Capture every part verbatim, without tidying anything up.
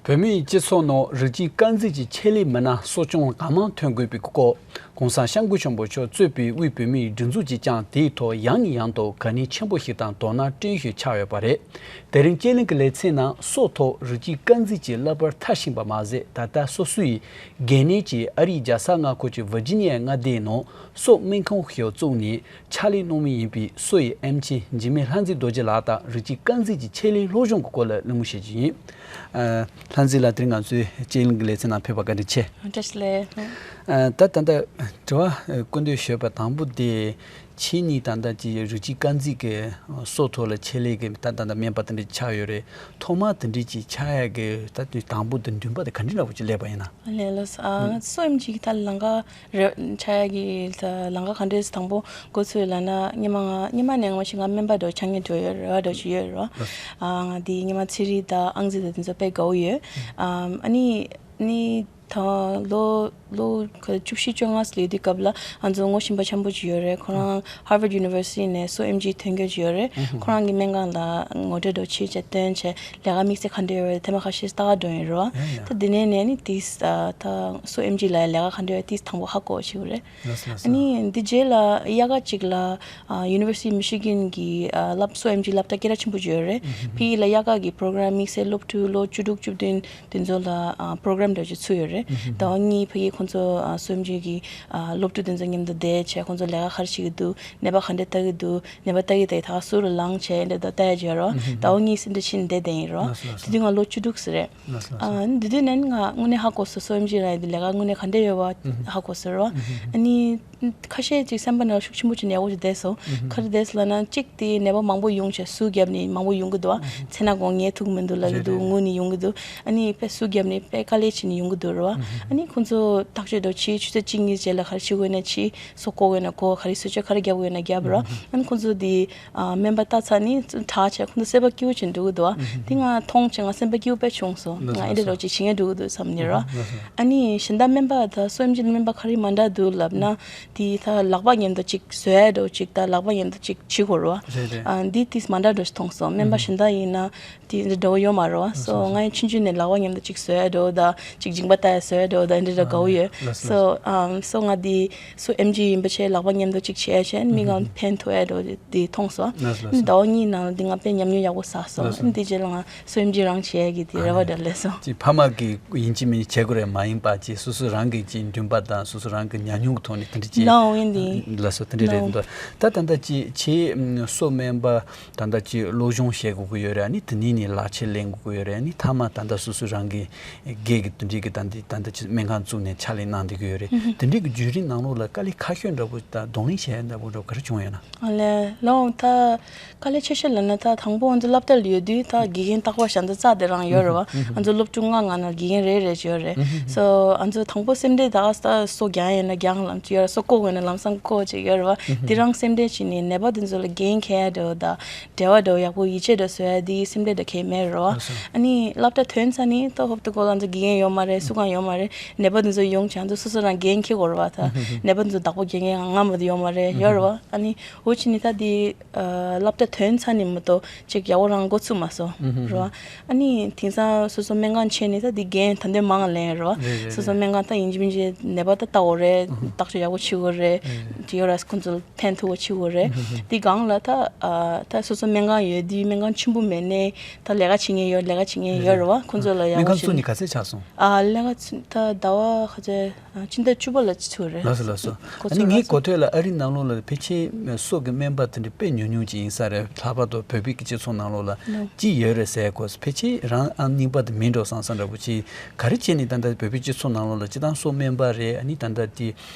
བོད་མིའི་སྤྱི་ཚོགས་ནང་རིགས་གཅིག་རྐང་འཛིན་གྱི་ཆེད་ལས་མི་སྣ་གསོ་སྐྱོང་གང་མང་ཐོན་དགོས་པའི་སྐོར། ༸གོང་ས་༸སྐྱབས་མགོན་ཆེན་པོ་མཆོག་གཙོས་པའི་དབུས་བོད་མིའི་སྒྲིག་འཛུགས་ཀྱིས་ཀྱང་དེའི་ཐོག་ཡང་ནས་ཡང་དུ་དགའ་ཉེ་ཆེན་པོ་ཞིག་དང་དོ་སྣང་བསྐྲུན་ཞིག་ཆགས་ཡོད་པ་རེད། དེ་རིང་དཔྱད་གླེང་གི་ལེ་ཚན་ནང་སྲོག་ཐོག་རིགས་གཅིག་རྐང་འཛིན་གྱི་བསླབ་པར་མཐར་ཕྱིན་པ་མ་ཟད། ད་ལྟ་སོ་སོའི་འགན་གནས་ཀྱི་ཨ་རིའི་རྒྱལ་ས་མངའ་ཁུལ་གྱི་ཝར་ཇི་ནི་ཡའི་མངའ་སྡེའི་ནང་སྲོག་སྨན་ཁང་ཞིག་བཙུགས་ནས་ཕྱག་ལས་གནང་མུས་ཡིན་པའི་སོ་ཡི་ཨེམ་ཆི་འཇིགས་མེད་ལྷ་འཛིན་རྡོ་རྗེ་ལགས་དང་རིགས་གཅིག་རྐང་འཛིན་གྱི་ཆེད་ལས་སློབ་སྦྱོང་གི་སྐོར་ལ་གླེང་མོལ་བྱེད་རྒྱུ་ཡིན། ཨ། ལྷ་འཛིན་ལགས་དེ་རིང་ང་ཚོའི་དཔྱད་གླེང་གི་ལེ་ཚན་ནང་ཕེབས་པར་བཀའ་དྲིན་ཆེ། བཀྲ་ཤིས་བདེ་ལེགས། ཨ། ད་ད་ལྟ་དྲི་བ་སྐུ་མདུན་ཞུས་པ་དང་པོ་དེ། ཁྱེད་གཉིས་ད་ལྟ་ཀྱི་རིགས་གཅིག་རྐང་འཛིན་གྱི་སྲོག་ཐོག་ལ་ཆེད་ལས་ཀྱི་ད་ད་ལྟ་སྨན་པ་དེ་འདྲ་ཆགས་ཡོད་རེད། ཐོག་མར་དེ་འདྲ་ཅིག་ཆགས་ཡག་གི་ད་དུས་དང་པོ་དང་འདུན་པ་དེ་ག་འདྲ་འདྲ་པོ་ཅིག་སླེབས་པ་ཡིན་ན། ལགས་ལགས་སོ། ཨ། ང་ཚོ་སོ་ཨེམ་ཆི་གི་ད་ལམ་ཁ་རེད། ཆགས་ཡག་གི་ད་ལམ་ཁ་ག་འདྲས་དང་པོ་འགོ་ཚུགས་ལབ་ན། སྔོན་མ་ང་སྔོན་མ་ནས་ང་ཞིག་ང་སྨན་པ་འདྲ་ཆགས་ངེས་འགྲོ་ཡོད་རེད་བ། འདྲ་ཞིག་ཡོད་རེད་བ། ཨ། ང་དེ་སྔོན་མ་ཚན་རིག་དང་ཨང་རྩིས་དང་དེ་ཚོ་དཔེ་དགའ་བོ་ཡོད། ཨ། ཨ་ནི་ནི། ད་ལོ་ལོ་ག་བཅུ་བཞི་བཅོ་ལྔ་ཙམ་སླེབས་དུས་སྐབས་ལ་ང་ཚོ་ངོ་ཤེས་པ་ཆེན་པོ་ཅིག་ཡོད་རེད། ཁོ་རང་Harvard University ནས་སོ་ཨེམ་ཆི་ཐོན་མཁན་ཅིག་ཡོད་རེད། ཁོ་རང་གི་སྨན་ཁང་ལ་ངོ་སྤྲོད་འདྲ་བྱས་བྱས་བཏོན་བྱས་ལས་ཀ་དམིགས་བསལ་ག་འདྲ་ཡོད་རེད། ཐེངས་མ་ཁ་ཤས་ལྟ་ག་འགྲོ་ཡིན་རེད་བ། ད་དེ་ནས་ནས་ནི་དེས་ད་སོ་ཨེམ་ཆི་ལ་ལས་ཀ་ག་འདྲ་ཡོད་དེས་དང་པོ་ཧ་གོ་བ་ཅིག་རེད། ལགས་སོ་ལགས་སོ། ཨ་ནི་འདི་རྗེས་ལ་དབྱར་ཁ་ཅིག་ལ་ཨ། University of Michigan གི་ཨ། སློབ་སོ་ཨེམ་ཆི་སློབ་གྲྭ་སྐད་གྲགས་ཆེན་པོ་ཅིག་ཡོད་རེད། ཕ་གི་ལ་དབྱར་ཁ་གི་པོ་རོ་གྷ་རམ་དམིགས་བསལ་སློབ་ཕྲུག་ལོ་བཅུ་དྲུག་བཅུ་བདུན་དེ་ཚོ་ལ་ཨ། པོ་རོ་གྷ་རམ་འདྲ་ཅིག་ཚུགས་ཡོད་རེད། ཟླ་བ་གཉིས་ཕ་གི་ཁོང་ཚོ་ཨ། སོ་ཨེམ་ཆི་གི་ཨ། སློབ་ཕྲུག་དེ་ཚོ་མཉམ་དུ་བསྡད་བྱས་ཁོང་ཚོ་ལས་ཀ་ག་རེ་བྱེད་ཀྱི་འདུག་ནད་པ་ག་འདྲ་ལྟ་གི་འདུག་ནད་པ་ལྟ་གི་ད་ད་ག་ཟུར་ལ་ལངས་བྱས་འདྲ་ད་ལྟ་ཡ་ཅིག་ཡོད་རེད། ཟླ་བ་གཉིས་ཙམ་འདྲ་ཕྱིན་བསྡད་བསྡད་ཡིན་རེད། ལགས་སོ་ལགས་སོ། དེ་དུས་ང་ལོ་བཅུ་དྲུག་ཙམ་རེད། ལགས་སོ་ལགས་སོ། ཨ། འདི་དུས་ནས་ང་དངོས་གནས་ཧ་གོ་སོང་། སོ་ཨེམ་ཆི་ལ་ཡི་ལས་ཀ་དངོས་གནས་ག་འདྲ་ཡོད་པ་ཧ་གོ་སོང་ར། ཨ་ནི་ཁ་ཤས་ཅིག་སེམས་པ་ནང་ཤུགས་ཆེན་པོ་ཅིག་ནས་ཡག་པོ་ཅིག་བསྡད་སོང་། ག་རེ་བསྡད་སོང་ལབ་ན། གཅིག་དེ་ནད་པ་མང་པོ་ཡོང་བྱས་ཟུར་བརྒྱབ་ནས་མང་པོ་ཡོང་གི་འདུག་ཨ། མཚན་ནག་གོང་ངས་ཐུག་མི་འདུག་ལབ་ཀྱི་འདུག་ངུ་ནས་ཡོང་གི་འདུག་ཨ་ནི་དཔེ་ཟུར་བརྒྱབ་ནས་དཔེ་དཀའ་ལས་བྱས་ནས་ཡོང་གི་འདུག་ར་བ། ཨ་ནི་ཁོང་ཚོ་ཐག་གཅོད་འདྲ་བྱས་ཆུ་ཚོད་གཅིག་གཉིས་རྗེས་ལ་ག་རེ་བྱེད་དགོས་ན་བྱས། སོ་བཀོག་དགོས་ན་བཀོག་ག་རེ་གསོལ་ཇ་ག་རེ་རྒྱབ་དགོས་ན་རྒྱབ་ར། ཨ་ནི་ཁོང་ཚོ་དེ་ཨ། སྨན་པ་ལྟ་ཚར་ནས་དྲག་བྱས་ཁོང་ཚོ་སེམས་པ་སྐྱིད་པོ་བྱས་འགྲོ་གི་འདུག་ཨ། དེ་ང་མཐོང་བྱས་ང་སེམས་པ་སྐྱིད་པོ་དཔེ་བྱུང་སོང་། ང་ཨེ་འདྲ་ལོ་ཅིག་བྱེད་ངེས་འགྲོ་གི་འདུག་བསམ་ནས་ར། ཨ་ནི་གཞན་དག་སྨན་པ་དང་སོ་ཨེམ་ཆི་སྨན་པ་ག་རེ་མ་འདྲ་འདུག་ལབ་ན། དེ་ད་ལག་པ་མཉམ་དུ་ཅིག་བཟོ་ཡ་འདྲ་ཅིག་ད་ལག་པ་མཉམ་དུ་ཅིག་བྱེད་དགོས་ར་བ། ཨ། འདི་དེས་མ་འདྲ་འདྲ་ཞིག་མཐོང་སོང་། སྨན་པ་གཞན་དག་ཡིན་ན་དེ་འདྲ་བོ་ཡོད་མ་རེད་བ། སོ་ང་ཡང་ཆུང་ཆུང་ནས་ལག་པ་མཉམ་དུ་ཅིག་བཟོ་ཡ་འདྲ་ད་ཅིག་མཇིང་པ་ལྟ་ཡ་བཟོ་ཡ་འདྲ་ད་འདི་འདྲ་དགའ་བོ་ཡོད། སོ་ཨམ། སོ་ང་དེ་སོ་ཨེམ་ཆི་ཡིན་པ་བྱས་ལག་པ་མཉམ་དུ་ཅིག་བྱས་བྱས་མི་གང་ཕན་ཐོགས་ཡ་འདྲ་དེ་མཐོང་སོང་། ཟླ་བ་གཉིས་ནང་ལ་འདི་ང་དཔེ་ཉམས་མྱོང་ཡག་པོ་བསགས་སོང་། འདི་རྗེས་ལ་ང་སོ་ཨེམ་ཆི་རང་བྱེད་ཡ་གི་དེ་རེ་བ་འདྲ་སླེབས་སོང་། ཅིག་ཕ་མ་གི་ཡིན་གཅིག་མིན་གཅིག་བྱེད་དགོས་རེད་མ་ཡིན་པ། ཅིག་སོ་སོ་རང་གི་ཅིག་འདུན་པ་དང་སོ་སོ་རང་གི་ཉམས་མྱོང་གི་ཐོག་ནས་དེ་འདྲ་ཅིག་ལའོ་ཡིན་དེ། ལགས་སོ། དེ་འདྲ་རེད་འདུག་ད་ད་ལྟ་ཅིག་ཁྱེད་སོ་སྨན་པ་ད་ལྟ་ཅིག་སློབ་སྦྱོང་བྱེད་དགོས་ཀྱི་ཡོད་རེད། ཨ་ནི་དེ་ནས་ནི་ལག་ཁྱེར་ལེན་དགོས་ཀྱི་ཡོད་རེད། ཨ་ནི་མཐའ་མ་ད་ལྟ་སོ་སོ་རང་གི་སྒེར་གྱི་དེ་འདྲའི་གི་ད་འདི་ད་ལྟ་ཅིག་སྨན་ཁང་བཙུགས་ནས་ཕྱག་ལས་གནང་བསྡད་ཀྱི་ཡོད་རེད། དེ་འདྲའི་གི་བརྒྱུད་རིམ་ནང་ལོགས་ལ་དཀའ་ལས་ཁག་ཤོས་འདྲ་པོ་དང་གདོང་ལེན་བྱེད་ཡ་འདྲ་པོ་འདྲ་ག་རེ་བྱུང་ཡོད་ན། ཨ་ལས་ལའོ་ད། དཀའ་ལས་ཆེ་ཤོས་ལབ་ན་ད་དང་པོ་ང་ཚོ་སློབ་གྲྭ་ལ་ཡོད་དུས་ད་དགེ་རྒན་རྟག་པར་བྱ་འདི་རྩ་དེ་རང་ཡོད་རེད་བ། ང་ཚོ་སློབ་ཕྲུག་ལྔ་ལྔ་ནང་དགེ་རྒན་རེ་རེ་ཅིག་ཡོད་རེད། སོ་ང་ཚོ་དང་པོ་སེམས་ཁྲལ་ད་ད་སོ་རྒྱག་ཡིན་ན་རྒྱག་ལམ་ཅིག་ཡོད་རེད། སོ་བཀོག་དགོས་ན་ལམ་སང་བཀོག་ཅིག་ཡོད་རེད་བ། དེ་རང་སེམས་ཁྲལ་བྱས་ནས་ནད་པ་དེ་ཚོ་ལ་འགན་འཁྱེར་ཡ་འདྲ་བོ་ད་འབྲེལ་བ་འདྲ་བོ་ཡག་པོ་ཡིད་ཆེས་འདྲ་བཟོ་ཡ་དེ་སེམས་ཁྲལ་འདྲ་གང་ཡང་མེད་རེད་བ། ཨ་ནི་སློབ་གྲྭ་ཐོན་ཚར་ནས་ད་ཧོབ་ཏེ་ཁོ་ལ་ང་ཚོ་དགེ་རྒན་ཡོད་མ་རེད། སུ་གང་ཡོད་མ་རེད། ནད་པ་དེ་ཚོ་ཡོང་བྱས་ང་ཚོ་སོ་སོ་རང་འགན་འཁྱེར་དགོས་རེད་བ། ད་ནད་པ་དེ་ཚོ་བདག་པོ་རྒྱག་མཁན་ང་མ་གཏོགས་ཡོད་མ་རེད། ཡོད་རེད་བ། ཨ་ནི་འོ་ཕྱིན་ནས་ད་དེ། ཨ། སློབ་གྲྭ་ཐོན་ཚར་ནས་མ་གཏོགས་ཅིག་ཡག་པོ་རང་འགོ་ཚུགས་མ་སོང་། རེད་བ། ཨ་ནི་དེང་སང་སོ་སོ་སྨན་ཁང་ཕྱིན་ནས་ད་འདི་འགན་ད་འདོད་མང་ལེན་རེད་བ། རེད་རེད། སོ་སོ་རེད། སྨན་ཁང་ད་ཡིན་གཅིག་མིན་གཅིག་ནད་པ་ད་ལྟ་བོ་རེད། བརྟག་དཔྱད་ཡག་པོ་བྱེད་དགོས་རེད། ཅིག་ཡོད་ར་ཁོང་ཚོ་ལ་ཕན་ཐོགས་པོ་བྱེད་དགོས་རེད། འདི་སྒང་ལ་ད། ཨ། ད་སོ་སོ་སྨན་ཁང་ཡོད་དུས་སྨན་ཁང་ཆེན་པོ་མེད་ནའི་ད་ལས་ཀ་བྱེད་མཁན་ཡོད། ལས་ཀ་བྱེད་མཁན་ཡོད་རེད་བ། ཁོང་ཚོ་ལ་ཡག་པོ་བྱེད། སྨན་ཁང་བཙུགས་ནས་ག་ཚོད་ཆགས་སོང་། ཨ། ལས་ཀ་ད་ཟླ་བ་ག་ཚོད། ཨ། སྤྱི་ཟླ་བཅུ་པ་ལ་ཚུགས་རེད། ལགས་སོ་ལགས་སོ། ཨ་ནི་ངའི་གོ་ཐོས་ལ་ཨ་རིའི་ནང་ལོགས་ལ་ཕལ་ཆེར་སྲོག་གི་སྨན་པ་དེ་འདྲ་དཔེ་ཉུང་ཉུང་ཅིག་ཡིན་ས་རེད། ལྷག་པར་དུ་བོད་པའི་སྤྱི་ཚོགས་ནང་ལོགས་ལ་ཅིག་ཡོད་རེད་ཟེར་གོ། ཕལ་ཆེར་རང་ཨང་གཉིས་པ་དེ་མིན་འགྲོ་བསམ་བསམ་འདྲ་པོ་ཅིག་ག་རེ་བྱས་ནས་ད་ལྟ་བོད་པའི་སྤྱི་ཚོགས་ནང་ལོགས་ལ་སྤྱིར་བཏང་སྲོག་སྨན་པ་རེད། ཨ་ནི་ད་ལྟ་དེ་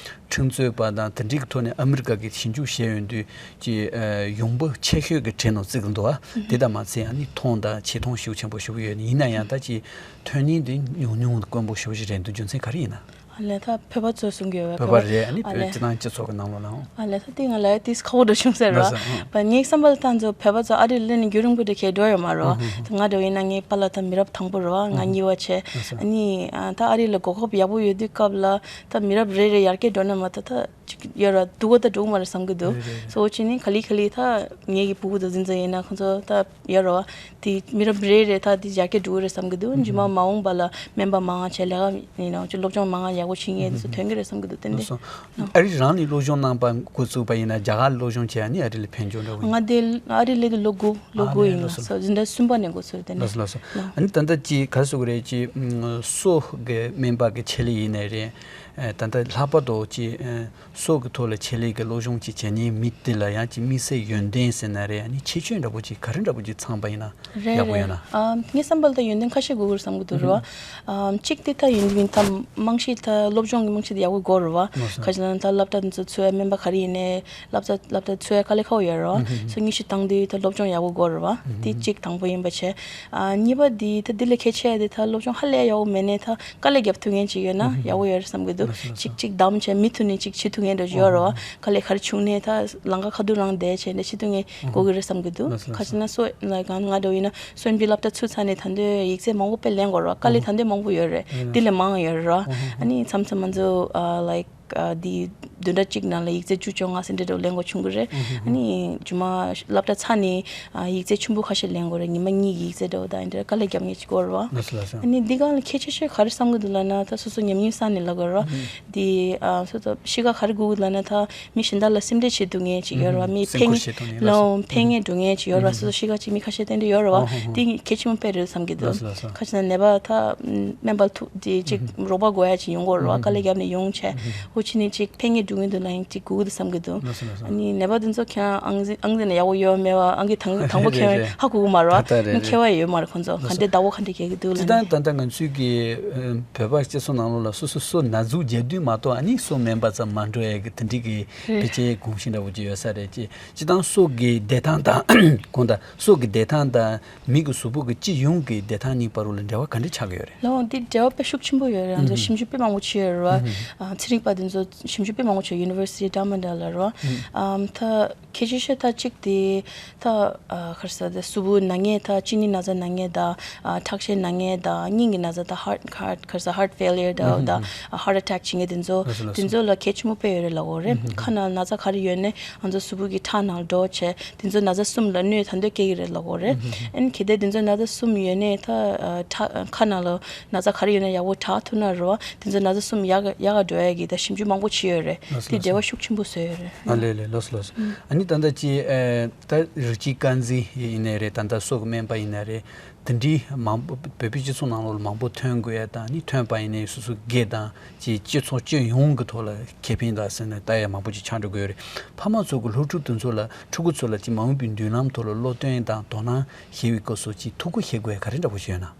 ཁྲིམས་རྩོད་པ་དང་དེ་འདྲའི་གི་ཐོག་ནས་ཨ་མི་རི་ཀ་གི་ཞིབ་འཇུག་བྱས་ཡོང་དུས་ཀྱི་ཡོང་འབབ་ཆེ་ཤོས་ཀྱི་གྲས་ནང་བརྩི་གི་འདུག་ཨ། དེ་ལྟར་མ་ཚད་ཨ་ནི་མཐོང་དང་ཆེ་མཐོང་ཤུགས་ཆེན་པོ་ཞིག་ཡོད། ཡིན་ན་ཡང་ད་ཅིག་ཐོན་མཁན་དེ་ཉུང་ཉུང་དཀོན་པོ་ཞེ་པོ་ཞིག་རེད་འདུག་རྒྱུ་མཚན་ག་རེ་ཡིན་ན། ཨ་ལས་ད་བོད་པ་ཚོ་གསུང་གི་ཡོད་པས། བོད་པ་རེད། ཨ་ནི་ཨ་བོད་ལས་སྤྱི་བཏང་སྤྱི་ཚོགས་ཀྱི་ནང་ལོགས་ལའང་། ཨ་ལས་ད་དེ་ང་ལ་ཡ་དེས་ཁག་པོ་འདྲ་བྱུང་ཟེར་རོ། ལགས་སོ། ཨང་། བ་ངའི་བསམ་པ་ལ་ད་ང་ཚོ་བོད་པ་ཚོ་ཨ་རི་ལ་སླེབས་ནས་རྒྱུན་རིང་པོ་འདྲ་ཁེལ་འགྲོ་ཡོད་མ་རོ། ཨ་ཧུ་ཧུ། ད་ང་འདྲ་བ་ཡིན་ན་ངའི་པཱ་ལགས་ད་མི་རབས་དང་པོ་རོ། ང་ཨ་ཧུ། གཉིས་པ་བྱས། ལགས་སོ། ཨ་ནི་ཨ་ད་ཨ་རི་ལ་གོ་སྐབས་ཡག་པོ་ཡོད་དུས་སྐབས་ལ་ད་མི་རབས་རེ་རེ་ཡར་རྒྱས་འགྲོ་ན་མ་ད་ད། ཅིག་ཡོད་ར་འདུག་གོ་ད་འགྲོ་གི་མ་རེད་བསམ་གི་འདུག་རེད་རེད་རེད། སོ་ཅི་ནི་ག་ལེ་ག་ལེ་ད་ངེད་ཀྱི་ཕྲུ་གུ་དང་འཛིན་གྲྭ་ཡིན་ན་ཁོང་ཚོ་ད་ཡོད་ར་བ། དེ་མི་རབས་རེ་རེ་ད་དེ་རྒྱ་སྐད་འགྲོ་གི་རེད་བསམ་གི་འདུག་རྗེས་མ་མ་འོངས་པ་ལ་སྨན་པ་མང་ང་བྱས་ལས་ཀ་ཡིན་ན་ཅིག་སློབ་སྦྱོང་མང་ང་ཡག་པོ་བྱེད་མཁན་དེ་ཚོ་ཐོན་གི་རེད་བསམ་གི་འདུག་ཏན་ཏན། ཨ་རི་རང་ནས་སློབ་སྦྱོང་གནང་པ་འགོ་བཙུགས་པ་ཡིན་ན་རྒྱ་གར་སློབ་སྦྱོང་བྱས་ཨ་ནི་ཨ་རི་ལ་ཕན་ཆོག་འདྲ་བོ་ཡིན། ང་དེ་ཨ་རི་ལ་དུ་ལོ་དགུ་ལོ་ཨ་དགུ་ནས་ཡིན་ལོ་ལ་སོ་སོ་འཛིན་གྲྭ་གསུམ་པ་ནས་འགོ་ཚུགས་ཏེ་ནས། ལགས་སོ་ལགས་སོ། ཨ་ནི་ད་ལྟ་ཅི་ག་རེ་ཟེར་དགོས་རེད། ཅི་སོ་གི་སྨན་པ་གི་ཆེད་ལས་ཡིན་ནའི་རེད། ཨ་ད་ལྟ་ལྷག་པར་དུ་ཅི་སོ་གི་ཐོག་ལ་ཆེད་ལས་ཀྱི་སློབ་སྦྱོང་ཅིག་བྱེད་མཁན་མི་དེ་ལ་ཡང་ཅི་དམིགས་བསལ་ཡོན་ཏན་ཟེར་ན་རེད། ཨ་ནི་ཁྱད་ཆོས་འདྲ་པོ་ཅིག་ག་རེ་འདྲ་པོ་ཅིག་ཚང་པ་ཡིན་ན། རེད་ཡག་པོ་ཡོད་རེད། ན། ཨ་ངས་བསམ་པ་ལ་ད་ཡོན་ཏན་ཁ་ཤས་དགོས་ཀྱི་རེད་བསམ་གྱི་འདུག་རེད་བ། ཨ་གཅིག་དེ་ད་ཡོན་ཏན་ད་རྨང་གཞི་ད་སློབ་སྦྱོང་གི་རྨང་གཞི་དེ་ཡག་པོ་དགོས་རེད་བ། ཁ་ཅིག་ལ་ད་སློབ་གྲྭ་དེ་ཚོ་འཚོལ་ཡ་སྨན་པ་ག་རེ་ཡིན་ནའི་སློབ་གྲྭ་སློབ་གྲྭ་འཚོལ་ཡ་དཀའ་ལས་ཁག་པོ་ཡོད་རེད་བ། སོ་དངོས་གཞི་དང་དེ་ད་སློབ་སྦྱོང་ཡག་པོ་དགོས་རེད་བ། དེ་གཅིག་དང་པོ་ཡིན་པ་བྱས། ཨ་གཉིས་པ་དེ་ད་དེ་ལས་གལ་ཆེ་ཡ་དེ་ད་སློབ་སྦྱོང་ཧ་ལས་ཡག་པོ་མེད་ནའི་ད་དཀའ་ལས་རྒྱབ་ཐུབ་མཁན་ཅིག་ཡོད་ན་ཡག་པོ་ཡོད་རེད་བསམ་གྱི་འདུག་ལགས་སོ་ལགས་སོ། གཅིག་གཅིག་བདམས་བྱས་མི་ཐུབ་ནའི་གཅིག་བྱེད་ཐུབ་མཁན་འདྲ་ཅིག་ཡོད་རེད་བ། དཀའ་ལས་ག་རེ་བྱུང་ནའི་ད་ལམ་ཁ་ཁ་ཐུག་རང་བསྡད་བྱས་འདྲ་བྱེད་ཐུབ་མཁན་དགོས་ཀྱི་རེད་བསམ་གྱི་འདུག་ལགས་སོ་ལགས་སོ། ཁ་ཅིག་ན་སོ་ལ་གང་ང་འདྲ་བོ་ཡིན་ན་སོ་ཨེམ་ཆི་སློབ་གྲྭ་ཚུད་ཚར་ནས་ད་དུང་ཡིག་ཚད་མང་པོ་དཔེ་ལེན་དགོས་རེད་བ། དཀའ་ལས་ད་དུང་མང་པོ་ཡོད་རེད། དེ་ལས་མང་ཡོད་རེད་བ། ཨ་ནི་མཚམས་མཚམས་ང་ཚོ་ཨ་like ཨ་འདི་བདུན་ཕྲག་གཅིག་ནང་ལ་ཡིག་ཚད་བཅུ་བཅོ་ལྔ་ཟེར་འདྲ་འདྲ་ལེན་དགོས་བྱུང་གི་རེད། ཨ་ནི་རྗེས་མ་སློབ་གྲྭ་ཚར་ནས་ཨ་ཡིག་ཚད་ཆེན་པོ་ཁ་ཤས་ལེན་དགོས་རེད། ཉི་མ་གཉིས་ཀྱི་ཡིག་ཚད་འདྲ་བོ་དང་འདི་འདྲ་དཀའ་ལས་རྒྱབ་མཁན་ཅིག་དགོས་རེད་བ། ལགས་སོ་ལགས་སོ། ཨ་ནི་འདི་གང་ལ་གལ་ཆེ་ཤོས་ག་རེ་བསམ་གི་འདུག་ལབ་ན་ད་སོ་སོ་ཉམས་མྱོང་བསགས་ནས་ལབ་དགོས་རེད་བ། འདི་ཨ་སོ་སོ་གཤིས་ཀ་ག་རེ་དགོས་གི་ལབ་ན་ད་མི་གཞན་དག་ལ་སེམས་ཁྲལ་བྱེད་ཐུབ་མཁན་ཅིག་ཡོད་རེད་བ། མི་སེམས་ཁུར་ཕན་བྱེད་ཐུབ་མཁན་ལ་ལོ་ཕན་མཁན་འགྲོ་མཁན་ཅིག་ཡོད་རེད་བ། སོ་སོ་གཤིས་ཀ་ཅིག་མི་ཁ་ཤས་བསྟན་འདྲ་ཡོད་རེད་བ། འདི་གལ་ཆེན་པོ་དཔེ་རེད་བསམ་གི་འདུག་ལགས་སོ་ལགས་སོ། ཁ་ཅིག་ན་ནད་པ་ད་སྨན་པ་ཐུག་དེ་ཅིག་རོགས་པ་དགོས་ཡ་ཅིག་ཡོང་གི་རེད་བ། དཀའ་ལས་བརྒྱབ་ནས་ཡོང་བྱས། འོ་ཅི་ནས་ཅིག་ཕན་ངེས་འགྲོ་ངེས་འདུག་ལ་ཡང་ཅིག་སྒུག་འདུག་བསམ་གི་འདུག་ལགས་སོ་ལགས་སོ། ཨ་ནི་ནད་པ་དེ་ཚོ་ཁྱེད་རང་ཨང་ཨང་རྩིས་ནས་ཡག་པོ་ཡོད་མེད་བ། ཨང་ཀི་དང་དང་པོ་ཁྱེད་རང་རེད་རེད། ཧ་གོ་གི་མ་རེད་བ། ད་ལྟ་རེད་ཨང་ཁྱེད་རེད། བ་ཡོད་མ་རེད། ཁོང་ཚོ་ལགས་ག་སོ། འདྲ་ཟླ་བོ་ག་འདྲ་རྒྱག་གི་འདུག་ལ་ཅི་ནས། ད་ད་ལྟ་ང་ཚོའི་གི་བོད་པ་སྤྱི་ཚོགས་ནང་ལོགས་ལ་སོ་སོ་སོ་ན་ཟུག་རྒྱག་དུས་མ་གཏོགས་ཨ་ནི་སོ་སྨན་པ་ཙམ་མ་འགྲོ་ཡ་གི་དེ་འདྲའི་གི་རེད། ཕལ་ཆེར་གོམས་གཤིས་འདྲ་བོ་ཅིག་ཡོད་ས་རེད། ཅི་སྤྱི་བཏང་སོ་གི་བདེ་ཐང་དང་གང་ལྟར་སོ་གི་བདེ་ཐང་དང་། མི་གི་གཟུགས་པོ་གི་སྤྱི་ཡོངས་ཀྱི་བདེ་ཐང་གཉིས་བར་ལ་འབྲེལ་བ་ག་འདྲ་ཆགས་ཀྱི་ཡོད་རེད། ལགས་འདི་འབྲེལ་བ་དཔེ་ཤུགས་ཆེན་པོ་ཡོད་རེད། ང་ཚོ་ཞིབ་འཇུག་དཔེ་མང་པོ་བྱས་ཡོད་རེད་བ། ཨ་ཚན་རིག་པ་འདི་ཚོ་ཞིབ་འཇུག་དཔེ་མང་པོ་བྱས། University of Dromedary ལ་རེད་བ། ཨམ་ད་གལ་ཆེ་ཤོས་ད་གཅིག་དེ་ད་ཨ་ག་རེ་ཟེར་ད་གཟུགས་པོ་ན་མཁན་ད་གཅིན་སྙི་ན་ཚ་ན་མཁན་ད་ཨ་ཁྲག་ཤེད་ན་མཁན་ད་སྙིང་གི་ན་ཚ་ད་heart heart ག་རེ་ཟེར་heart failure ད་ད་heart attack བྱེད་མཁན་དེ་ཚོ་ལགས་སོ་ལགས་སོ། དེ་ཚོ་ལ་གལ་ཆེན་པོ་དཔེ་ཡོད་རེད་ལབ་ཀྱི་ཡོད་རེད། ཁ་ནང་ན་ཚ་ག་རེ་ཡོད་ནའི་ང་ཚོ་གཟུགས་པོ་གི་ཁྲག་ནང་འགྲོ་བྱས། དེ་ཚོ་ན་ཚ་གསུམ་ལ་གནོད་ད་འདོད་སྐྱེ་གི་རེད་ལབ་ཀྱི་ཡོད་རེད། ཨ་ནི་གལ་ཏེ་དེ་ཚོ་ན་ཚ་གསུམ་ཡོད་ནའི་ད་ཁྲག་ཁ་ནང་ལ་ན་ཚ་ག་རེ་ཡོད་ན་ཡག་པོ་དྲག་ཐུབ་ན་རེད་བ། དེ་ཚོ་ན་ཚ་གསུམ་ཡག་ཡག་ག་འགྲོ་ཡ་གི་ད་ཞིབ་འཇུག་མང་པོ་བྱས་ཡོད་རེད། ལགས་སོ་དེ་ལགས་འབྲེལ་བ་སོ། ཤུགས་ཆེན་པོ་བཟོས་ཡོད་རེད། ཨ་ལས་ལས་ལགས་སོ་ལགས་སོ། ཨ་ནི་ད་ལྟ་ཅི་ཨ་ད་རིགས་གཅིག་རྐང་འཛིན་ཡིན་ནའི་རེད། ད་ལྟ་སོ་གི་སྨན་པ་ཡིན་ནའི་རེད། དེ་འདྲའི་མང་པོ་བོད་པའི་སྤྱི་ཚོགས་ནང་ལོགས་ལ་མང་པོ་ཐོན་དགོས་ཡ་དང་ནི་ཐོན་པ་ཡིན་ནའི་སོ་སོ་སྒེར་དང་ཅིག་སྤྱི་ཚོགས་སྤྱི་ཡོངས་ཀྱི་ཐོག་ལ་ཁེ་ཕན་དང་ཟེར་ནས་ལྟ་ཡ་མང་པོ་ཅིག་ཆགས་འགྲོ་གི་ཡོད་རེད། ཕ་མ་ཚོ་གི་སློབ་ཕྲུག་དེ་ཚོ་ལ་ཕྲུ་གུ་ཚོ་ལ་ཅིག་མ་འོངས་པའི་མདུན་ལམ་ཐོག་ལ་སློབ་སྟོན་དང་དོ་སྣང་བྱེད་པའི་སྐབས་སུ་ཅིག་ཐུགས་ཁུར་བཞེས་དགོས་ཡ་ག་རེ་འདྲ་པོ་ཞིག་ཡོད་ན།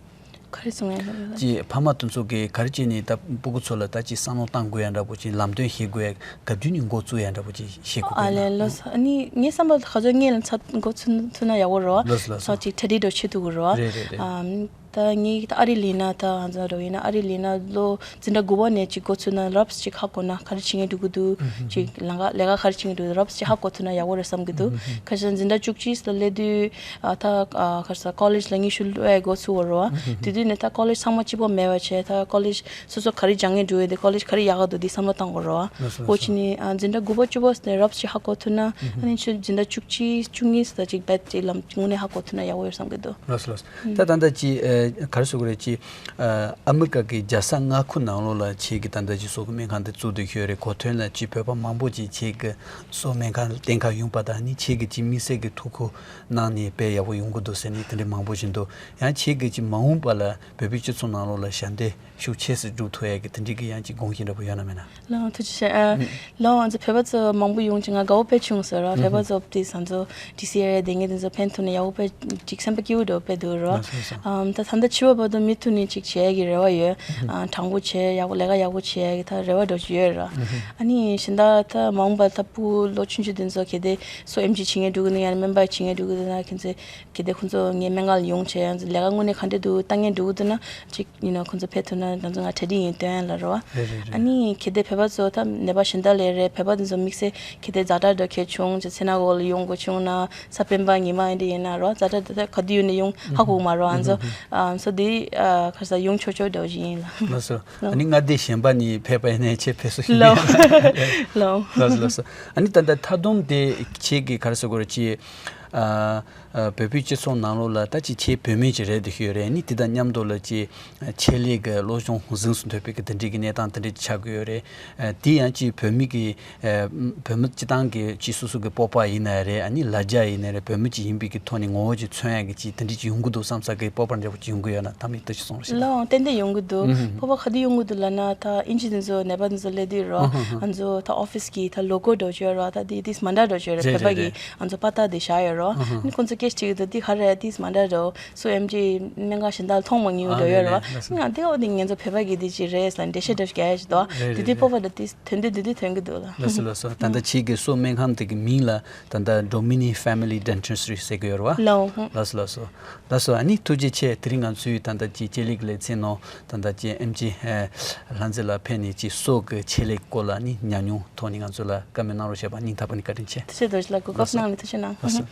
ག་རེ་གསུང་ཡ་ཡོད་ན། ཅིག་ཕ་མ་དེ་ཚོ་གི་ག་རེ་བྱས་ནས་ད་སྤུ་གུ་ཚོ་ལ་ད་ཅིག་བསམ་བློ་བཏང་དགོས་ཡ་འདྲ་པོ་ཅིག་ལམ་སྟོན་བྱེད་དགོས་ཡ། ག་དུས་ནས་འགོ་བཙུགས་ཡ་འདྲ་པོ་ཅིག་བྱེད་དགོས་ཨ་ཀྱི་ལས་ཡོད་ན། ལོས་ཨ་ནི་ངའི་བསམ་པར་ག་ཚོད་སྔོན་ལ་ཚར་འགོ་ཚུགས་ཚུགས་ན་ཡག་པོ་རེད་བ། ལོས་ལོས། ཚོ་ཅིག་གྲ་སྒྲིག་འདྲ་བྱེད་ཐུབ་ཀྱི་རེད་བ། རེད་རེད་རེད། ཨམ་ད་ངས་ད་ཨ་རི་ལ་ཡིན་ན་ད་ང་ཚོ་འདྲ་ཡིན་ན་ཨ་རི་ལ་ཡིན་ན་ལོ་འཛིན་གྲྭ་དགུ་པ་ནས་ཅིག་འགོ་ཚུགས་ན་རབས་ཅིག་ཧ་གོ་ན་ག་རེ་བྱེད་མཁན་འགྲོ་གི་འདུག་ཅིག་ལམ་ཁ་ལས་ཀ་ག་རེ་བྱེད་མཁན་འགྲོ་གི་འདུག་རབས་ཅིག་ཧ་གོ་ཐུབ་ན་ཡག་པོ་རེད་བསམ་གྱི་འདུག་ཁ་ཤས་འཛིན་གྲྭ་བཅུ་གཅིག་ལ་སླེབས་དུས་ཨ་ད་ཨ་ག་རེ་ཟེར་ཀོ་ལེཇ་ལ་དངོས་ཤུགས་སློབ་ཡ་འགོ་ཚུགས་པ་རེད་བ། དེ་དུས་ནས་ད་ཀོ་ལེཇ་ཚང་མ་གཅིག་པོ་མེད་པ་བྱས། ད་ཀོ་ལེཇ་སོ་སོ་ག་རེ་སྦྱང་མཁན་འགྲོ་གི་འདུག་ཀོ་ལེཇ་ག་རེ་ཡག་ག་འདུག་འདི་བསམ་བློ་བཏང་དགོས་རེད་བ། ལགས་སོ་ལགས་སོ། འོ་ཅི་ནས་ཨ་འཛིན་གྲྭ་དགུ་པ་བཅུ་པ་ནས་རབས་ཅིག་ཧ་གོ་ཐུབ་ན་ཨ་ནི་ཆུ་འཛིན་གྲྭ་བཅུ་གཅིག་བཅུ་གཉིས་ད་ཅིག་རྦད་ཅིག་ལམ་དངོས་གནས་ཧ་གོ་ཐུབ་ན་ཡག་པོ་ཡོད་བསམ་གྱི་འདུག་ལགས་སོ་ལགས་སོ། ད་ད་ལྟ་ཅི་ཨ་ག་རེ་ཟེར་དགོས་རེད། ཅི་ཨ་ཨ་མི་རི་ཀ་གི་རྒྱལ་ས་མངའ་ཁུལ་ནང་ལོགས་ལ་ཁྱེད་ཀྱི་ད་ལྟ་ཅི་སོ་གི་སྨན་ཁང་འདི་བཙུགས་བསྡད་ཡོད་རེད། གོ་ཐོས་ལ་ཅི་བོད་པ་མང་པོ་ཅིག་ཁྱེད་ཀྱི་སོ་སྨན་ཁང་ལ་གཏན་འཁེལ་ཡོང་པ་དང་ནི་ཁྱེད་ཀྱི་ཅི་དམིགས་བསལ་གྱི་ཐུགས་ཁུར་གནང་ནས་དཔེ་ཡག་པོ་ཡོང་གི་འདུག་ཟེར་ནས་དེ་འདྲ་མང་པོ་ཞིག་འདུག་ཡང་ཁྱེད་ཀྱི་ཅི་མ་འོངས་པ་ལ་བོད་པའི་སྤྱི་ཚོགས་ནང་ལོགས་ལ་ཞབས་འདེགས་ཤུགས་ཆེ་ཙམ་སྒྲུབ་ཐུབ་ཡག་གི་དེ་འདྲའི་གི་ཡང་ཅིག་དགོངས་གཞི་འདྲ་པོ་ཡོད་ན་མེད་ན། ལགས་ཐུགས་རྗེ་ཆེ། ཨ་ལགས་ང་ཚོ་བོད་པ་ཚོ་མང་པོ་ཡོང་ཅིག་ང་དགའ་བོ་དཔེ་བྱུང་ཟེར་ར། བོད་པ་ཚོ་དེ་ང་ཚོ་ཌི་སི་ཨེ་རི་ཡ་བསྡད་མཁན་དེ་ཚོ་ཕན་ཐོགས་ནས་ཡག་པོ་དཔེ་ཅིག་སེམས་པ་སྐྱིད་པོ་འདྲ་པོ་དཔེ་འདུག་ར། ལགས་སོ་ལགས་སོ། ཨམ་ད་ད་ལྟ་ཕྱི་པ་བར་དུ་མུ་མཐུད་ནས་ཅིག་བྱེད་ཡག་གི་རེ་བ་ཡོད། ཨ་དྲང་པོ་བྱེད་ཡག་པོ་ལས་ཀ་ཡག་པོ་བྱེད་ཡག་གི་ད་རེ་བ་འདྲ་པོ་ཅིག་ཡོད་ར། ཨ་ནི་གཞན་དག་ད་མ་འོངས་པ་ད་ཕྲུ་གུ་ལོ་ཆུང་ཆུང་དེ་ཚོ་གལ་ཏེ་སོ་ཨེམ་ཆི་བྱེད་མཁན་འགྲོ་གི་འདུག་ན་ཡང་ན་སྨན་པ་བྱེད་མཁན་འགྲོ་གི་འདུག་ན་ཁྱེད་ཚོས་གལ་ཏེ་ཁོང་ཚོ་ངའི་སྨན་ཁང་ལ་ཡོང་བྱས་ཡང་ལས་ཀ་དངོས་གནས་ག་འདྲ་འདུག་ལྟ་མཁན་འགྲོ་གི་འདུག་ན་ཅིག་ཡིན་ན་ཁོང་ཚོ་ཕེབས་ཐུབ་ན་ང་ཚོ་ང་གྲ་སྒྲིག་ཡིན་སྟོན་ལ་རོ། རེད་རེད་རེད། ཨ་ནི་གལ་ཏེ་བོད་པ་ཚོ་ད་ནད་པ་གཞན་དག་ལས་རེད། བོད་པ་དེ་ཚོ་དམིགས་བསལ་གལ་ཏེ་ཛ་དྲག་འདྲ་གལ་བྱུང་ཅིག་མཚན་ནག་འོག་ལ་ཡོང་དགོས་བྱུང་ན་གཟའ་སྤེན་པ་ཉི་མ་ཡིན་འདྲ་ཡིན་ན་རོ། ཛ་དྲག་འདྲ་ད་ག་དུས་ཡོང་ན་ཡོང་ཧ་གོ་གི་མ་རོ། ང་ཚོ་ཨ་ ང་ཚོ་འདི་ཨ་ག་རེ་ཟ་ཡོང་ཆོག་ཆོག་འདྲ་བོ་ཞིག་ཡིན་ལ། ལགས་སོ། ལགས། ཨ་ནི་མངའ་སྡེ་གཞན་པ་ནས་ཕེབས་པ་ཡིན་ནའི་ཁྱེད་ཕེབས་བསུ་ཞུ། ལགས། ལགས། ལགས་སོ། ལགས་སོ། ཨ་ནི་ད་ལྟ་མཐའ་སྡོམ་དེ་ཁྱེད་ཀྱིས་ག་རེ་ཟ་དགོས་རེད། ཅེས་ཨ་ཨ་བོད་པའི་སྤྱི་ཚོགས་ནང་ལོགས་ལ་ད་ཅི་ཁྱེད་བོད་མི་ཅིག་རེད་དེ་ཞུས་ཡོད་རེད། ཨ་ནི་དེ་དང་མཉམ་དུ་ལ་ཅི་ཆེད་ལས་ཀྱི་སློབ་སྦྱོང་གཟེངས་སུ་ཐོན་པའི་གི་དེ་འདྲའི་གི་གནས་སྟངས་དེ་འདྲའི་ཅིག་ཆགས་ཀྱི་ཡོད་རེད། ཨ་དེ་ཡང་ཅི་བོད་མི་གི་ཨ་བོད་མི་སྤྱི་བཏང་གི་ཅི་སོ་སོ་གི་སྤོབས་པ་ཡིན་ན་རེད། ཨ་ནི་ལ་རྒྱ་ཡིན་ན་རེད། བོད་མི་ཅིག་ཡིན་པའི་གི་ཐོག་ནས་ངོ་བོ་ཅིག་མཚོན་ཡག་གི་ཅི་དེ་འདྲ་ཅིག་ཡོང་གི་འདུག་བསམ་ས་གི་སྤོབས་པ་འདྲ་པོ་ཅིག་ཡོང་གི་ཡོད་ན་ད་མི་ལྟ་ཅིག་སོང་རེད་ཤི་ད། ལགས་འོང་། ཏན་ཏན་ཡོང་གི་འདུག་ཨུ་ཧུ། སྤོབས་པ་ག་དུས་ཡོང་གི་འདུག་ལབ་ན། ད་ཨིན་ཇི་འདི་ཚོ་ནད་པ་འདི་ཚོ་སླེབས་དུས་རོ། ཨུ་ཧུ་ཧུ། ང་ཚོ་ད་ཨོ་ཕིས་ཀྱི་ད་ལོ་གོ་འདྲ་བོ་ཅིག་ཡོད་རོ། ད་དེ་དེ་མ་འདྲ་འདྲ་བོ་ཅིག་ཡོད་རེད། རེད་བོད་པ་རེད་གི་རེད། ང་ཚོ་པ་ཏ་དེ་བཞག་ཡོད་རོ། ཨུ་ཧུ། ཨ་ནི་ཁོང་ཚོ་སྐད་ཆ་དྲིས་གི་འདུག་དེ་ག་རེད། དེ་མ་འདྲ་འདྲ་བོ། སུ་ཨེམ་ཆི་སྨན་ཁང་གཞན་དག་མཐོང་མ་མྱོང་ཨ་འདྲ་ཡོད་རེད་བ། རེད་རེད། ང་དེ་འོ་དེ་ང་ཚོ་བོད་པ་གི་དེ་ཅིག་རེད་ལབ་འགྲེལ་བཤད་འདྲ་ཞིག་རྒྱག་ཡ་ཞིག་འདུག་རེད་དེ་རེད་དུས་རེད། སྤོབས་པ་འདྲ་དེ་དོན་དུ་དེ་དུས་ཐོན་གི་འདུག་ལ། ལགས་སོ་ལགས་སོ། ད་ལྟ་ཁྱེད་ཀྱི་གསོ་སྨན་ཁང་དེ་གི་མིང་ལ་ད་ལྟ་Domini Family Dentistry ཟེར་གི་ཡོད་རེད་བ། ལགས་འོང་། ལགས་སོ་ལགས་སོ། ལགས་སོ། ཨ་ནི་ཐུགས་རྗེ་ཆེ། དེ་རིང་ང་ཚོའི་ད་ལྟ་ཅིག་ལྕེ་ལེགས་ལེ་ཚན་ནང་ད་ལྟ་ཅིག་ཨེམ་ཆི་ལྷ་མཛེས་ལགས་ཕེབས་ནས་ཅིག་སོ་གི་ཆེད་ལས་སྐོར་ལ་ནི་ཉམས་མྱོང་ཐོག་ནས་ང་ཚོ་ལ་བཀའ་མོལ་གནང་རོགས་བྱས་པ་སྙིང་ཐག་པ་ནས་བཀའ་དྲིན་ཆེ། ཐུགས་རྗེ་ཆེ་ལགས། གོ་སྐབས་ལགས་སོ། གནང་ནས་ཐུགས་རྗེ་ཆེ་གནང་། ལགས་སོ།